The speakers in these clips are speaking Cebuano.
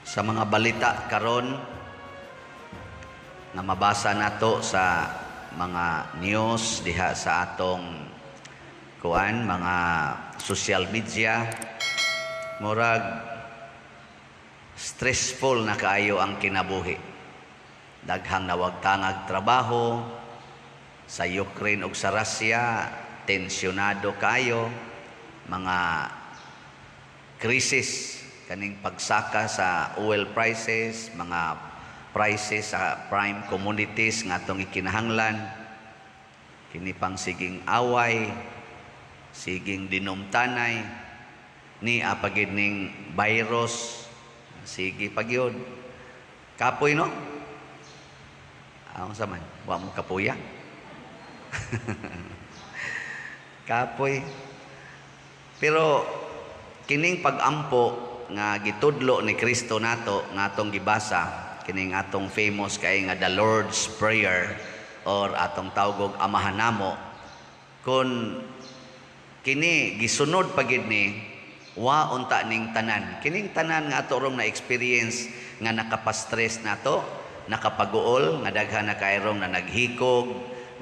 Sa mga balita karon nga mabasa nato sa mga news diha sa atong kuan, mga social media, murag stressful na kaayo ang kinabuhi. Daghang nawagtangag trabaho sa Ukraine ug sa Russia, tensyonado kaayo, mga krisis kaning pagsaka sa oil prices, mga prices sa prime commodities nga atong ikinahanglan, kini pang siging away, siging dinumtanay, ni apagid ning virus, sige pagyod. Kapoy, no? Ako sa man, wa mo kapuya. Kapoy. Pero kining pag-ampo nga gitudlo ni Kristo nato nga atong gibasa, kining atong famous kay nga the Lord's Prayer or atong tawgog Amahan Namo, kun kini gisunod pagid ni, wa unta ning tanan, kining tanan nga ato rong na experience nga nakapastress nato, nakapaguol, nga daghan na kayrong na naghikog,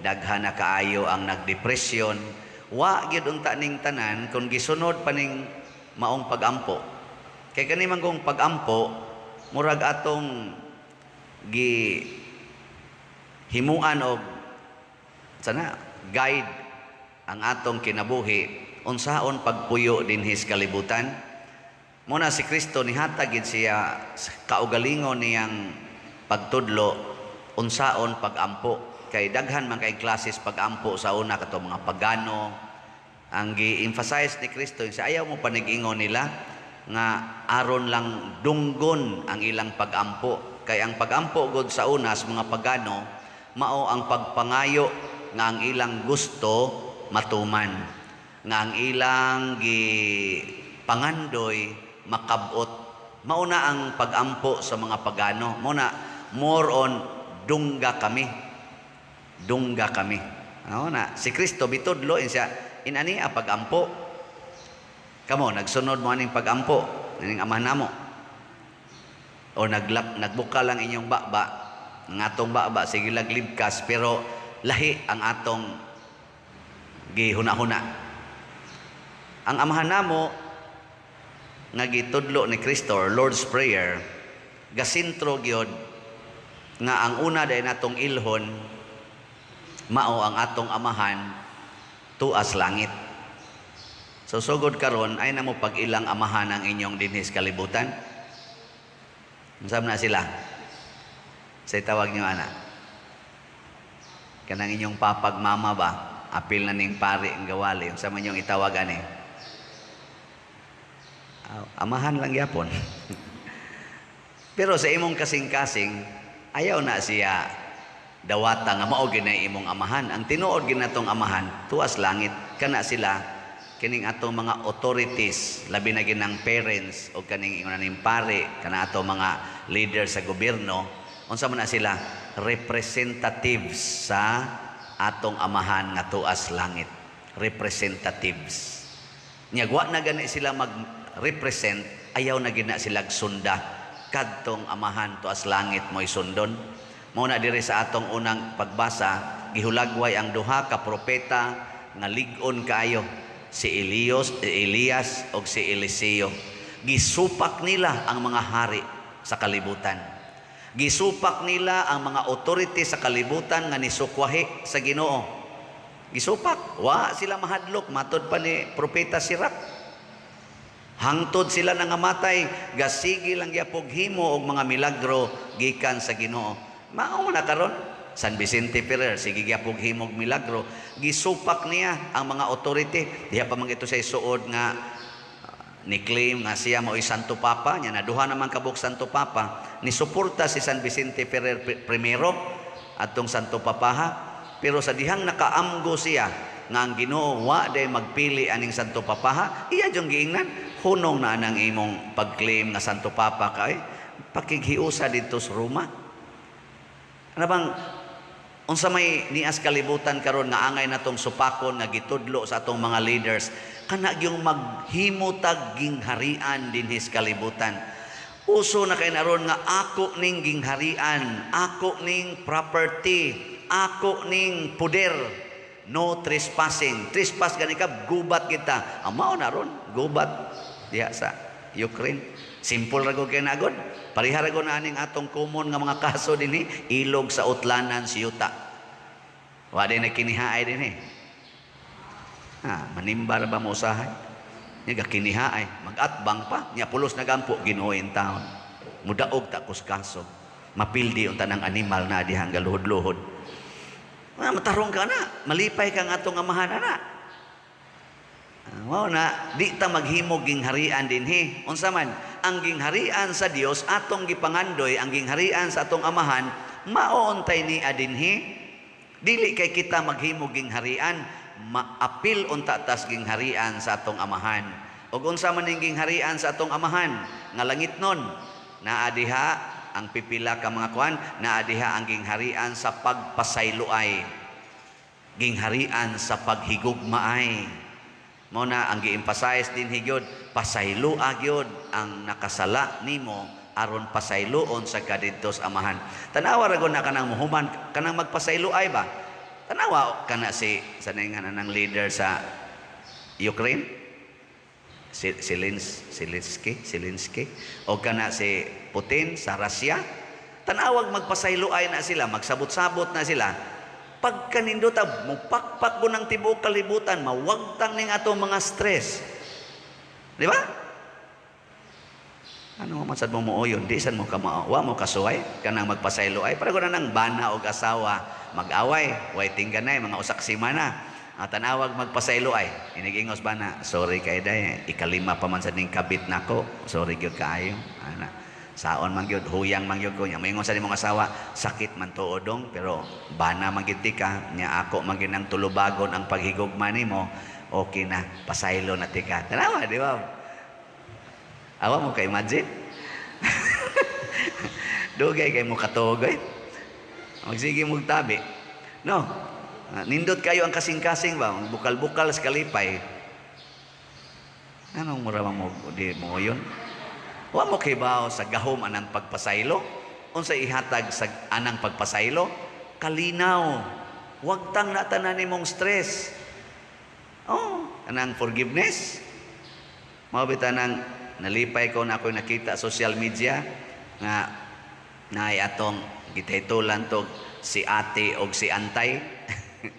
daghan na kaayo ang nagdepresyon, wa gyud unta ning tanan kung gisunod pa ning maong pagampo. Kay kani man kung pagampo, murag atong gi himuan og sana guide ang atong kinabuhi unsaon pagpuyo dinhi sa kalibutan. Muna si Kristo nihatag gid siya kaugalingon niyang pagtudlo unsaon pagampo, kay daghan man kay klases pagampo sa una, kato mga pagano. Ang gi-emphasize ni Kristo sa ayaw mo panig-ingon nila nga aron lang dunggon ang ilang pagampo, kay ang pagampo god sa una sa mga pagano mao ang pagpangayo nga ang ilang gusto matuman, nga ang ilang gipangandoy makabot. Mao na ang pagampo sa mga pagano. Mao na more on dungga kami, dungga kami. Mao na si Kristo bitudlo siya inani ang pagampo. Kamo, nagsunod mo aning pagampo aning Amahan Namo o naglap nagbuka lang inyong baba, ang atong baba sige laglibkas, pero lahi ang atong gihuna-huna? Ang Amahan Namo nga gitudlo ni Kristo or Lord's Prayer, gasintro gyud nga ang una dahil natong ilhon mao ang atong amahan tuas langit. So sugod karon ay na mo pag-ilang amahan ang inyong dinhis kalibutan. Unsa na sila? Say tawag niyo ana. Kanang inyong papag mama ba? Apil na ning pari ang gawali. Unsa man inyong itawag ani? Amahan lang gyapon. Pero sa imong kasing-kasing, ayaw na siya dawata nga mao gyud imong amahan. Ang tinuod gyud natong amahan tuas langit. Kana sila kining atong mga authorities, labi na ginang parents o kaning ingon ning pare, kana ato mga leader sa gobyerno, unsa man na sila? Representatives sa atong amahan nga tuas langit. Representatives. Nya wa na gani sila mag-represent, ayaw na gina sila sunda kadtong amahan tuas langit mo'y sundon. Mao na diri sa atong unang pagbasa, gihulagway ang duha ka propeta nga lig-on kaayo, si Elias o si Eliseo. Gisupak nila ang mga hari sa kalibutan. Gisupak nila ang mga authority sa kalibutan nga nisukwahi sa Ginoo. Gisupak, wa sila mahadlok matod pa ni propeta Sirak. Hangtod sila nangamatay, gasigi lang gyapog himo og mga milagro gikan sa Ginoo. Mao na karon San Vicente Ferrer, sige gyapog himog milagro. Gisupak niya ang mga authority. Diha pa man ito sa isuod nga ni claim nga siya mao'y Santo Papa, nya naduha naman kabuk Santo Papa. Ni suporta si San Vicente Ferrer primero atong Santo Papaha, pero sa dihang nakaamgo siya nga ang Ginoo wa day magpili aning Santo Papaha, iya jung giingnan, hunong na anang imong pag-claim nga Santo Papa kay pakighiusa didto sa Roma. Ano bang unsa may nias kalibutan karon nga angay natong supakon nga gitudlo sa atong mga leaders, kana gyung maghimutag gingharian dinhi sa kalibutan? Uso na kay naron nga ako ning gingharian, ako ning property, ako ning puder. No trespassing. Trespass gani ka, gubat kita. Ang mao na ron, gubat diha sa Ukraine. Simple ra gud kay nagod. Pareha ra gud na aning atong common nga mga kaso dinhi, ilog sa Utlanan si yuta. Wa din na kinihaay dinhi. Ha, manimbar ba mo usahay? Nya gakinihaay, mag-atbang pa, nya pulos nagampo Ginoo in town. Mudaog ta kus kaso. Mapildi unta ng animal na dihang galuhod-luhod. Ah, matarong ka na, malipay ka nga atong amahan ana. Ah, mao na di ta maghimog gingharian dinhi. Unsa man ang gingharian sa Dios atong gipangandoy, ang gingharian sa atong amahan mao untay ni dinhi. Dili kay kita maghimog gingharian, maapil unta tas gingharian sa atong amahan. Ug unsa man ning gingharian sa atong amahan nga langit nun, naa diha ang pipila ka mga kuan, naa diha ang gingharian sa pagpasayloay, gingharian sa paghigugmaay. Mao na ang gi-emphasize din higyod, pasayloa gyud ang nakasala nimo aron pasayloon sa kadidto sa amahan. Tanawa ra gud na kanang muhuman kanang magpasayloay ba. Tanawa kana si sa nga nang leader sa Ukraine, si Zelensky, Zelensky o kana si Putin sa Russia. Tanawag magpasayloay na sila, magsabot-sabot na sila. Pagkanindota, mupakpak ko ng tibuok kalibutan, mawagtang ning atong mga stress. Di ba? Ano man sad mo mooyon, di sad mo ka maawa mo kasuway kanang magpasayloay. Para ko na nang bana og asawa, mag-away, way tingganay mga usak semana. Ang tanawag magpasayloay, inigingos bana, "Sorry kay day, ikalima pa man sad ning kabit nako, sorry gyud kaayo." Ana. Saon man gyud, huyang man gyud ko. Nya moingon sa nimong asawa, "Sakit man tuod dong, pero bana man gyud tika, nya ako man gyud nang tulubagon ang paghigugma nimo, okay na, pasaylo na tika." Tanawa, di ba? Awa mo ka imagine? Dugay kay mo katugoy. Magsige mong tabi. No. Nindot kayo ang kasing-kasing ba? Bukal-bukal sa kalipay. Anong mura mo di mo yun? Wa mo kibaw sa gahom anang pagpasaylo? Unsa ihatag sa anang pagpasaylo? Kalinaw. Wag tang natanan nimong stress. Oh, anang forgiveness. Mao bitaw nang nalipay ko na ako'y nakita social media nga naay atong gitaytulan to si ate og si antay.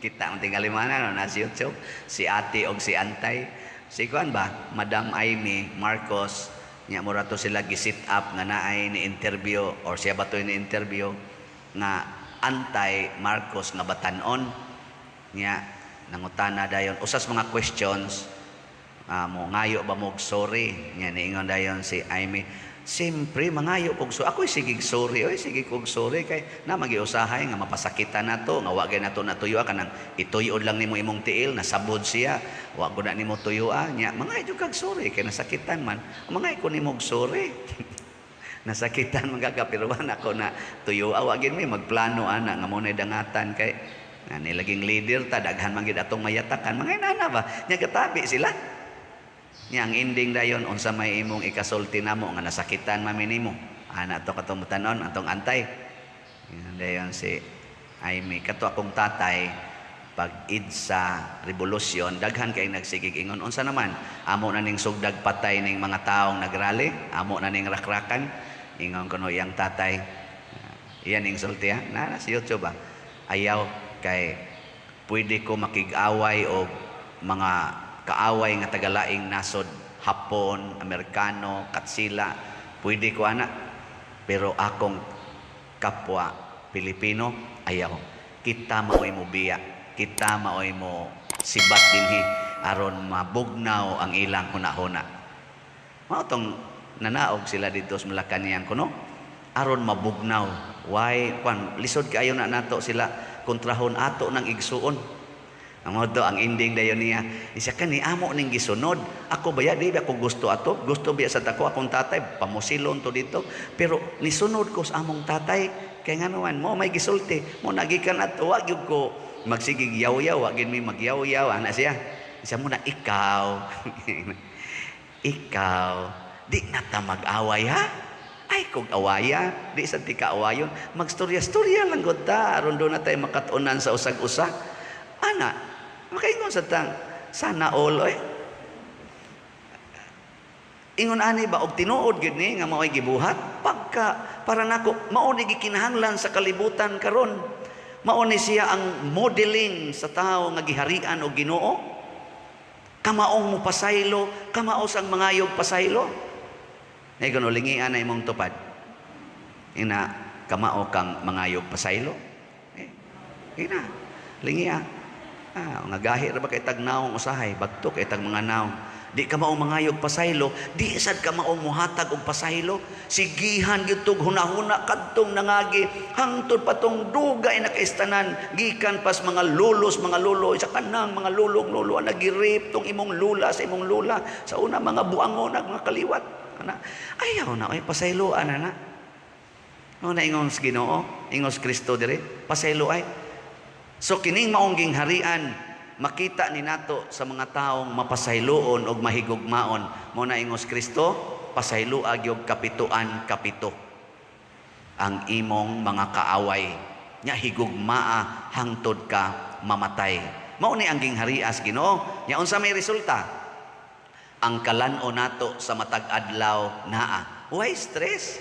Kita ang tingali mana no na si YouTube, si ate og si antay. Si kuan ba, Madam Amy Marcos nya, mura to sila gi-set up nga naay ni interview or siya ba to ni interview nga antay Marcos nga batanon nya. Nangutana dayon usas mga questions, mo ngayo ba mo sorry? Nya niingon dayon si Amy, "Siyempre mangayo kog so ako'y sige sorry oy, sige kog sorry kay na magiusahay nga mapasakitan nato nga wa gyud nato natuyo, kanang ituyod lang nimo imong tiil, nasabod siya, wa gud na nimo tuyoa. Nya mangayo jud kag sorry kay nasakitan man. Mangayo ko nimo og sorry, nasakitan man ka, pero wa na ko na tuyo, wa gyud mi magplano ana nga mo dangatan kay nga nilaging leader ta, daghan man gyud atong mayatakan." Mga inana ba nya, katabi sila nya. Ang ending dayon, "Unsa may imong ikasulti namo nga nasakitan man mi nimo?" ana to katong tanon atong antay. Yan dayon si Amy, "Kato akong tatay pag EDSA revolution, daghan kay nagsigig ingon, unsa naman, amo na ning sugdag patay ning mga taong nagrally, amo na ning rakrakan." Ingon kuno iyang tatay, iyan ning sulti ha, na sa YouTube ba, "Ayaw, kay pwede ko makig-away og mga kaaway nga tagalaing nasod, Hapon, Amerikano, Katsila, pwede ko ana, pero akong kapwa Pilipino, ayaw. Kita maoy mo biya, kita maoy mo sibat dinhi aron mabugnaw ang ilang hunahuna." Mao tong nanaog sila dito sa Malacañang kuno aron mabugnaw. Why kwan lisod kaayo na nato sila kontrahon ato ng igsuon. Ang mao to ang ending dayon niya. Isa kani amo ning gisunod. Ako baya di ba ako gusto ato? Gusto biya sa tako akong tatay pamusilon to dito. Pero nisunod ko sa among tatay kay ngano man mo may gisulti. Mo nagikan ato wa gyud ko magsigig yaw-yaw, wa gyud mi magyaw-yaw ana siya. Isa mo na ikaw. Ikaw di na ta mag-away ha. Ay kog awaya, di sad ti kaawayon, magstorya-storya lang gud ta aron do na tayo makatunan sa usag-usa. Ana, makaingon sa tang sana all oy. Ingon ani ba og tinuod gyud ni nga mao'y gibuhat pagka para nako mao ni gikinahanglan sa kalibutan karon. Mao ni siya ang modeling sa tawo nga giharian og Ginoo. Kamaong mo pasaylo, kamao sang mangayog pasaylo. Nay kuno lingian na imong tupad. Ina kamao kang mangayog pasaylo. Eh, ina lingia. Ah, nga gahi ra ba kay tag naong usahay, bagtok kay tag mga naong. Di ka mao mangayog pasaylo, di sad ka mao mohatag og pasaylo. Sigihan gyud tog hunahuna kadtong nangagi hangtod patong dugay na kaistanan gikan pas mga lulos, mga lulo sa kanang mga lulong lulo ang nagirip tong imong lula sa imong lula sa una mga buangon mga kaliwat. Ana, ayaw na oy pasayloan na na. Mao na ingon sa Ginoo, ingon sa Kristo dire, pasaylo ay. So kining maong gingharian makita ni nato sa mga taong mapasayloon og mahigugmaon. Mao na ingos Kristo, pasayloa gyud kapituan kapito ang imong mga kaaway. Nya higugmaa hangtod ka mamatay. Mao ni ang gingharias Ginoo. Nya unsa may resulta? Ang kalan-o nato sa matag adlaw naa. Why stress?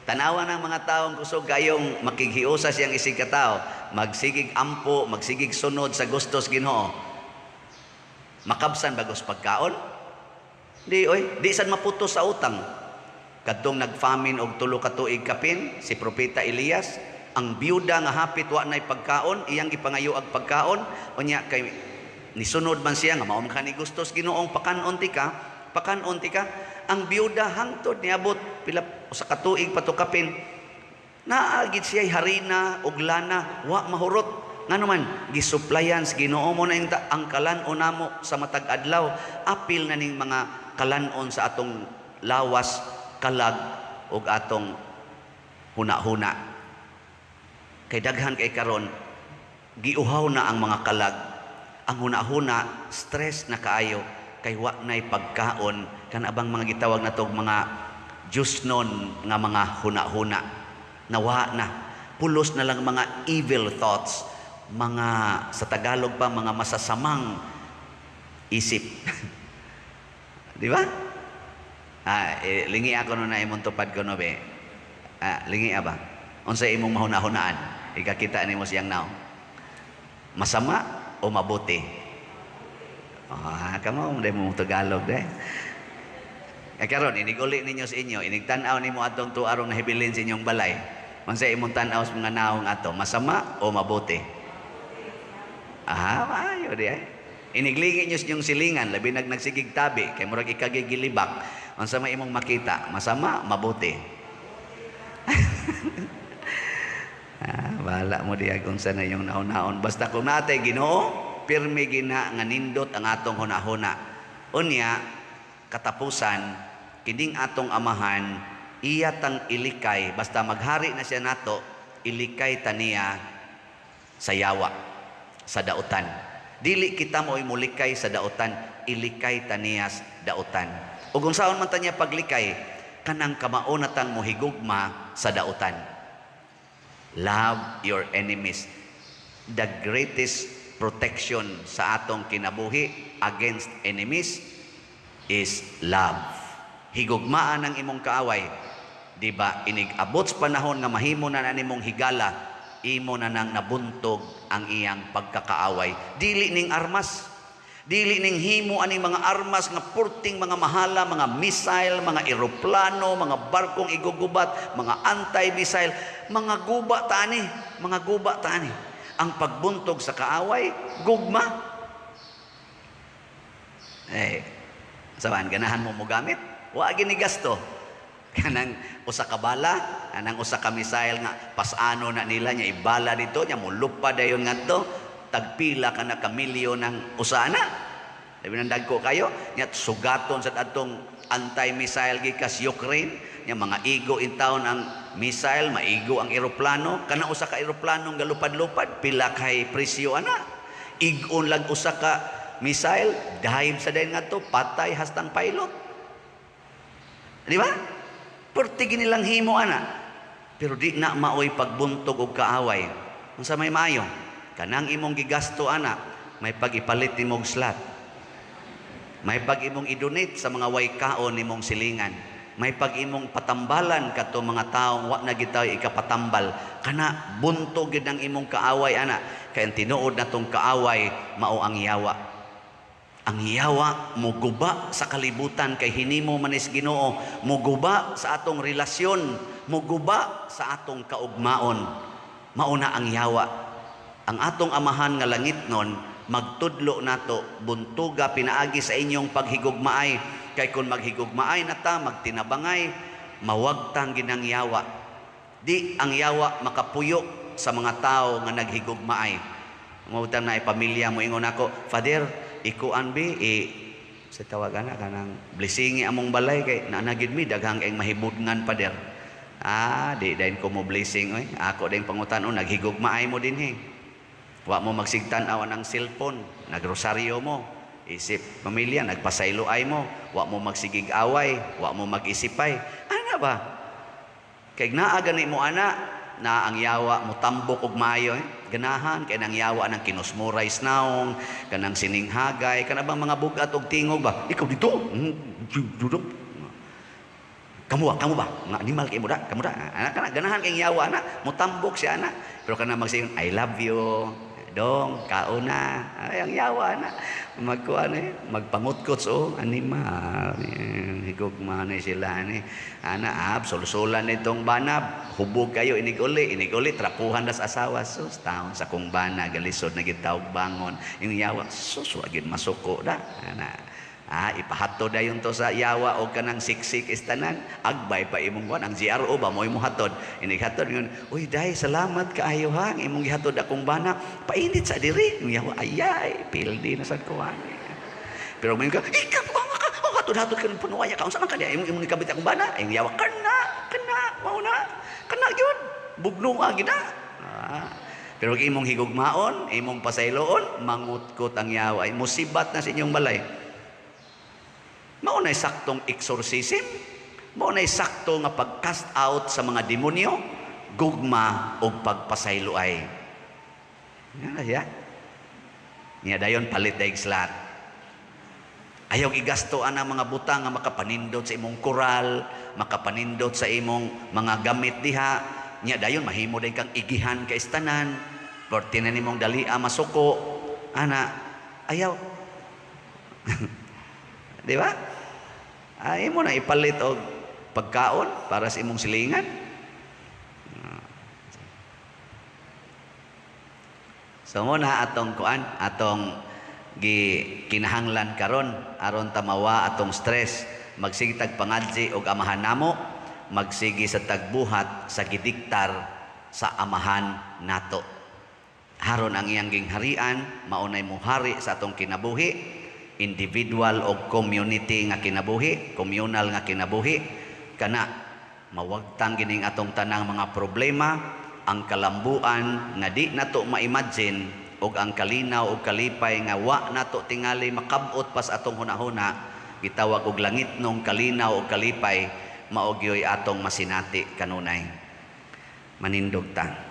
Tanawa ng mga taong kusog kayong makighiusa siyang isig katao, magsigig ampo, magsigig sunod sa gustos Ginoo. Makabsan bagos pagkaon? Di oy, di sad maputos sa utang. Kadtong nag-famine og 3 ka tuig kapin, si Propeta Elias, ang biyuda nga hapit wa nay pagkaon, iyang gipangayo ag pagkaon, unya kay nisunod man siya nga mao man ni gustos Ginoong pakanon ti ka, pakanon ti ka. Ang biyuda hangtod niabot pila 1 ka tuig pa to kapin, naagid siya harina ug lana, wa mahurot. Ngano man gisuplayan sa Ginoo mo na yung ang kalan-on namo sa matag adlaw, apil na ning mga kalan-on sa atong lawas, kalag ug atong huna-huna. Kay daghan kay karon giuhaw na ang mga kalag, ang huna-huna, stress na kaayo kay wa nay pagkaon, kana bang mga gitawag natog mga Diyosnon nga mga huna-huna. Nawa na pulos na lang mga evil thoughts, mga sa Tagalog pa mga masasamang isip. Di ba? Ah, eh, lingi ako no na imong tupad ko no be. Ah, lingi ba? Unsa imong mahuna-hunaan? Ikakita nimo siyang naong. Masama o mabuti? Ah, kamo mo mo Tagalog de. Eh karon inig-uli ninyo sa inyo, inig tan-aw nimo atong tuarong nahibilin sa inyong balay. Unsa imong tan-aw sa mga naong ato, masama o mabuti? Ah, maayo di ay. Iniglingi nyo sa inyong silingan, labi nag nagsigig tabi, kay murag ikagigilibak. Unsa may imong makita, masama, mabuti? Ah, bahala mo diya kung saan na yung naon-naon. Basta kung natay Ginoo, pirmi gina nga nindot ang atong hunahuna. Unya, katapusan, kining atong amahan, iya tang ilikay, basta maghari na siya nato, ilikay taniya sa yawa, sa dautan. Dili kita mo'y mulikay sa dautan, ilikay taniyas dautan. O kung saan man tanya paglikay, kanang kamao na tang mohigugma sa dautan. Love your enemies. The greatest protection sa atong kinabuhi against enemies is love. Higugmaan ang imong kaaway. Di ba? Inig-abot sa panahon nga mahimo na na nimong higala, imo na nang nabuntog ang iyang pagkakaaway. Dili ning armas. Dili ning himo aning mga armas nga purting mga mahala, mga missile, mga eroplano, mga barkong igugubat, mga anti-missile, mga guba tani, mga guba tani. Ang pagbuntog sa kaaway, gugma. Eh, saan ganahan mo mogamit? Wa gini gasto. Kanang usa ka bala, kanang usa ka missile nga pasano na nila nya ibala dito nya mulupa dayon ngadto, tagpila ka na ka milyon ng usana. Labi nang dagko kayo, nya sugaton sa atong anti-missile gikas Ukraine, nya mga igo in town ang missile, maigo ang eroplano, kana usa ka eroplano nga galupad-lupad, pila kay presyo ana. Igon lag usa ka missile, dive sa dayon ngadto, patay hastang pilot. Di ba? Perti ginilang himo ana. Pero di na maoy pagbuntog og kaaway. Unsa may maayo? Kanang imong gigasto ana, may pag-ipalit nimong slot. May pag imong i-donate sa mga way kaon nimong silingan. May pag imong patambalan kadto mga taong wa na gitawag ikapatambal. Kana buntog gid ang imong kaaway ana. Kay ang tinuod natong kaaway mao ang yawa. Ang yawa muguba sa kalibutan kay hinimo manis Ginoo, muguba sa atong relasyon, muguba sa atong kaugmaon. Mauna ang yawa. Ang atong Amahan nga langit nun magtudlo nato, buntuga pinaagi sa inyong paghigugmaay, kay kung maghigugmaay na ta, magtinabangay, mawagtang ginang yawa. Di ang yawa makapuyo sa mga tao nga naghigugmaay. Mautan na pamilya mo ingon ako, "Father, ikuan bi i sa tawagan na kanang blessingi among balay kay naa gid mi daghang kay mahibudngan, Father." Ah, di dayon ko mo blessing oy. Ako din pangutan-on, naghigugmaay mo dinhi? Wa mo magsigtan-aw ng cellphone, nagrosaryo mo. Isip pamilya, nagpasayloay mo, wa mo magsigig away, wa mo mag-isipay. Ana ba? Kay naa gani mo ana na ang yawa mo tambok og maayo eh. Ganahan kay nang yawa nang kinusmuray naong, kanang sininghagay, kana bang mga bugat og tingog ba? Ikaw dito. Dudok. Kamu ba? Kamu ba? Mga animal kay mo da, kamu da. Anak kana ganahan kay yawa ana, mutambok siya ana. Pero kana magsigon, "I love you. Dong, kauna." Ay, ang yawa na. Magkuan eh, magpangutkot so animal. Higugma na sila ni. Ana, ab, sulsulan nitong banab. Hubog kayo, inig-uli, inig-uli, trapuhan das asawa. Sus, taon sa kong bana, galisod na gitawag bangon. Yung yawa, sus, wagin masuko da. Ana. Ah, ipahatod dayon to sa yawa og kanang siksik istanan. Agbay pa imong kuan ang GRO ba mo imong hatod. Inig hatod yun. "Uy, day, salamat kaayo ha. Imong gihatod akong bana. Painit sa diri." Yung yawa, ayay, pildi na sad kuan. Pero may ka, ikaw ka, oh, hatod-hatod ka ng punuaya ka. Unsa man ka niya? Imong ikabit akong bana. Yung yawa, kana, kana, mao na. Kana yun. Bugno nga gina. Ah. Pero imong higugmaon, imong pasayloon, mangutkot ang yawa. Ay, musibat na sa inyong balay. Mao na saktong exorcism, mao na sakto nga pag-cast out sa mga demonyo, gugma og pagpasayloay. Nga na siya. Nya dayon palit daig slot. Ayaw igasto ang mga butang nga makapanindot sa imong koral, makapanindot sa imong mga gamit diha. Nya dayon mahimo day kang igihan kay istanan. Porti na nimong dalia masuko. Ana, ayaw. Di ba? Ay mo na ipalit og pagkaon para sa imong silingan. So mo na atong kuan, atong gi kinahanglan karon aron tamawa atong stress, magsige tag pangadji og Amahan namo, magsige sa tagbuhat sa gidiktar sa Amahan nato. Haron ang iyang gingharian maunay muhari sa atong kinabuhi, individual o community nga kinabuhi, communal nga kinabuhi, kana mawagtang gining atong tanang mga problema, ang kalambuan nga di nato ma-imagine og ang kalinaw og kalipay nga wa nato tingali makabot pas atong hunahuna, gitawag og langitnong kalinaw og kalipay, mao gyoy atong masinati kanunay. Manindog ta.